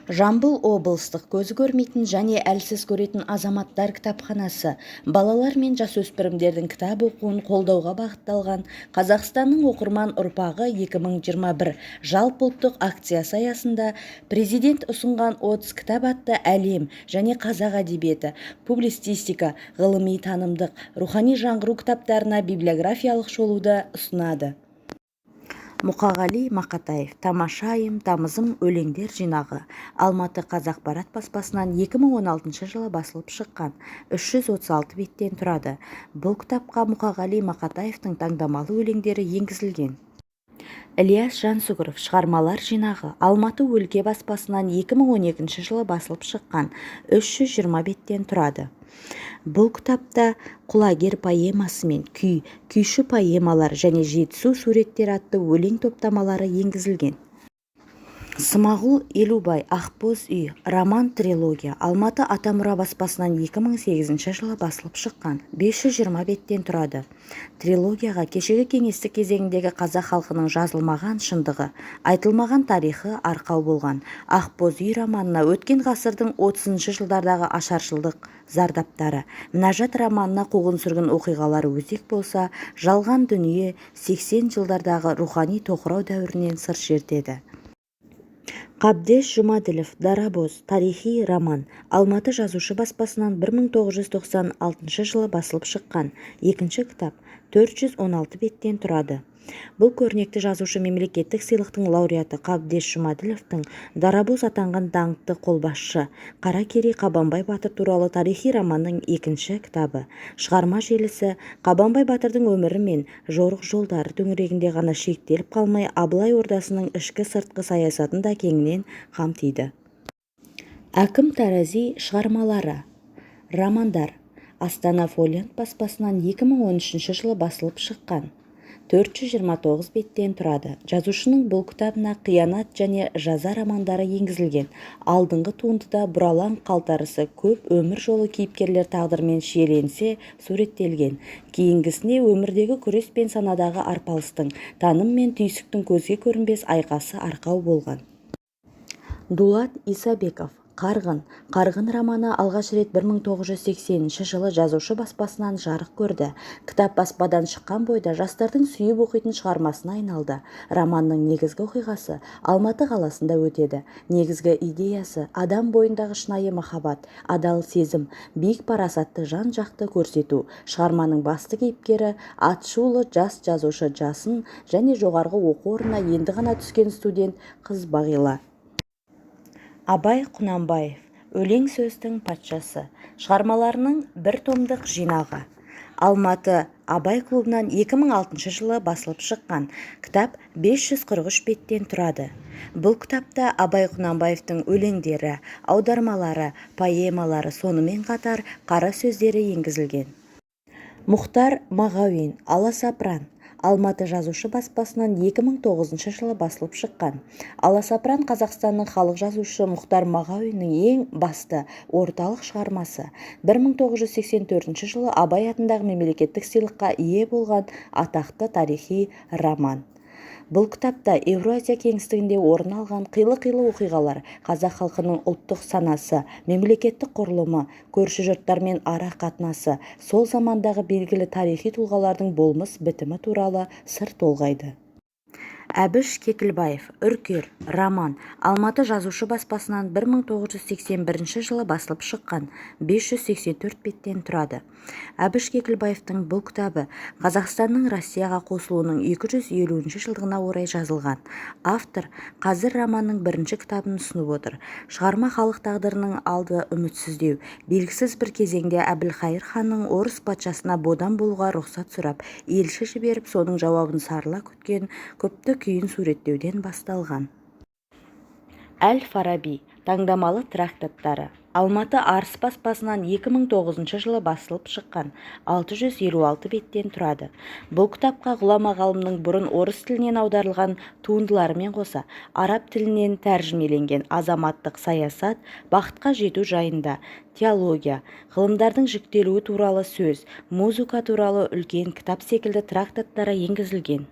Жамбыл облыстық көзі көрмейтін және әлсіз көретін азаматтар кітапханасы балалар мен жасөспірімдердің кітап оқуын қолдауға бағытталған «Қазақстанның оқырман ұрпағы 2021» жалпыұлттық акциясы аясында Президент ұсынған 30 кітап атты әлем және қазақ әдебиеті, публицистика, ғылыми-танымдық, рухани жаңғыру кітаптарына библиографиялық шолуды ұсынады. Мұқағали Мақатаев «Тамаша айым, тамызым» өлеңдер жинағы Алматы қазақпарат баспасынан 2016 жылы басылып шыққан, 336 беттен тұрады. Бұл кітапқа Мұқағали Мақатаевтың таңдамалы өлеңдері енгізілген. Ілияс Жансүгіров шығармалар жинағы Алматы өлке баспасынан 2012 жылы басылып шыққан, 320 беттен тұрады. Бұл кітапта «Құлагер» поэмасы мен «Күй», «Күйші» поэмалары және «Жетісу суреттері» атты өлең топтамалары енгізілген. Смағұл Елубай «Ақбоз үй» роман-трилогия Алматы Атамұра баспасынан 2008 жылы басылып шыққан, 520 беттен тұрады. Трилогияға кешегі кеңестік кезеңдегі қазақ халқының жазылмаған шындығы, айтылмаған тарихы арқау болған. «Ақбоз үй» романына өткен ғасырдың 30 жылдардағы ашаршылық зардаптары, «Мінәжат» романына қуғын-сүргін оқиғалары өзек болса, «Жалған дүние» 80 жылдардағы рухани тоқырау дәуірінен сыр шертеді. Қабдеш Жұмаділов «Дарабоз» тарихи роман Алматы жазушы баспасынан 1996 жылы басылып шыққан. Екінші кітап 416 беттен тұрады. Бұл көрнекті жазушы, мемлекеттік сыйлықтың лауреаты Қабдеш Жұмаділовтің Дарабоз атанған даңқты қолбасшы Қаракерей Қабанбай батыр туралы тарихи романның екінші кітабы. Шығарма желісі Қабанбай батырдың өмірі мен жорық жолдары төңірегінде ғана шектеліп қалмай, Абылай ордасының ішкі-сыртқы саясатын да кеңінен қамтиды. Әкім Тарази шығармалары романдар Астана Фолиант баспасынан 2013 жылы басылып шыққан, 429 беттен тұрады. Жазушының бұл кітабына «Қиянат және жаза» романдары енгізілген. Алдыңғы туындыда бұралаң, қалтарысы көп өмір жолы кейіпкерлер тағдырымен шиеленісе суреттелген, кейінгісінде өмірдегі күрес пен санадағы арпалыстың, таным мен түйсіктің көзге көрінбес айқасы арқау болған. Дулат Исабеков «Қарғын». «Қарғын» романы алғаш рет 1980 жылы Жазушы баспасынан жарық көрді. Кітап баспадан шыққан бойда жастардың сүйіп оқитын шығармасына айналды. Романның негізгі оқиғасы Алматы қаласында өтеді. Негізгі идеясы адам бойындағы шынайы махаббат, адал сезім, биік парасатты жан-жақты көрсету. Шығарманың басты кейіпкері атышулы жас жазушы Жасын және жоғарғы оқу орнына енді ғана түскен студент қыз Бағила. Абай Құнанбаев «Өлең сөздің патшасы» шығармаларының бір томдық жинағы Алматы Абай клубынан 2006 жылы басылып шыққан. Кітап 543 беттен тұрады. Бұл кітапта Абай Құнанбаевтың өлеңдері, аудармалары, поэмалары, сонымен қатар қара сөздері енгізілген. Мұхтар Мағауин «Аласапыран» Алматы жазушы баспасынан 2009 жылы басылып шыққан. «Аласапыран» Қазақстанның халық жазушысы Мұхтар Мағауиннің ең басты, орталық шығармасы. 1984 жылы Абай атындағы мемлекеттік сыйлыққа ие болған атақты тарихи роман. Бұл кітапта Еуразия кеңістігінде орын алған қилы-қилы оқиғалар, қазақ халқының ұлттық санасы, мемлекеттік құрылымы, көрші жұрттармен ара қатынасы, сол замандағы белгілі тарихи тұлғалардың болмыс бітімі туралы сыр толғайды. Әбіш Кекілбаев «Үркер» роман Алматы жазушы баспасынан 1981 жылы басылып шыққан, 584 беттен тұрады. Әбіш Кекілбаевтың бұл кітабы Қазақстанның Россияға қосылуының 250 жылдығына орай жазылған. Автор қазір романның бірінші кітабын ұсынып отыр. Шығарма халық тағдырының алды үмітсіздеу, белгісіз бір кезеңде Әбілқайыр ханның орыс патшасына бодан болуға рұқсат сұрап елші жіберіп, соның жауабын сарыла күткен күпті күйін суреттеуден басталған. Әл-Фараби таңдамалы трактаттары Алматы Арыс баспасынан 2009 жылы басылып шыққан, 656 беттен тұрады. Бұл кітапқа ғұлама ғалымның бұрын орыс тілінен аударылған туындыларымен қоса, араб тілінен тәржімеленген «Азаматтық саясат», «Бақытқа жету жайында», «Теология», «Ғылымдардың жіктелуі туралы сөз», «Музыка туралы үлкен кітап» секілді трактаттары енгізілген.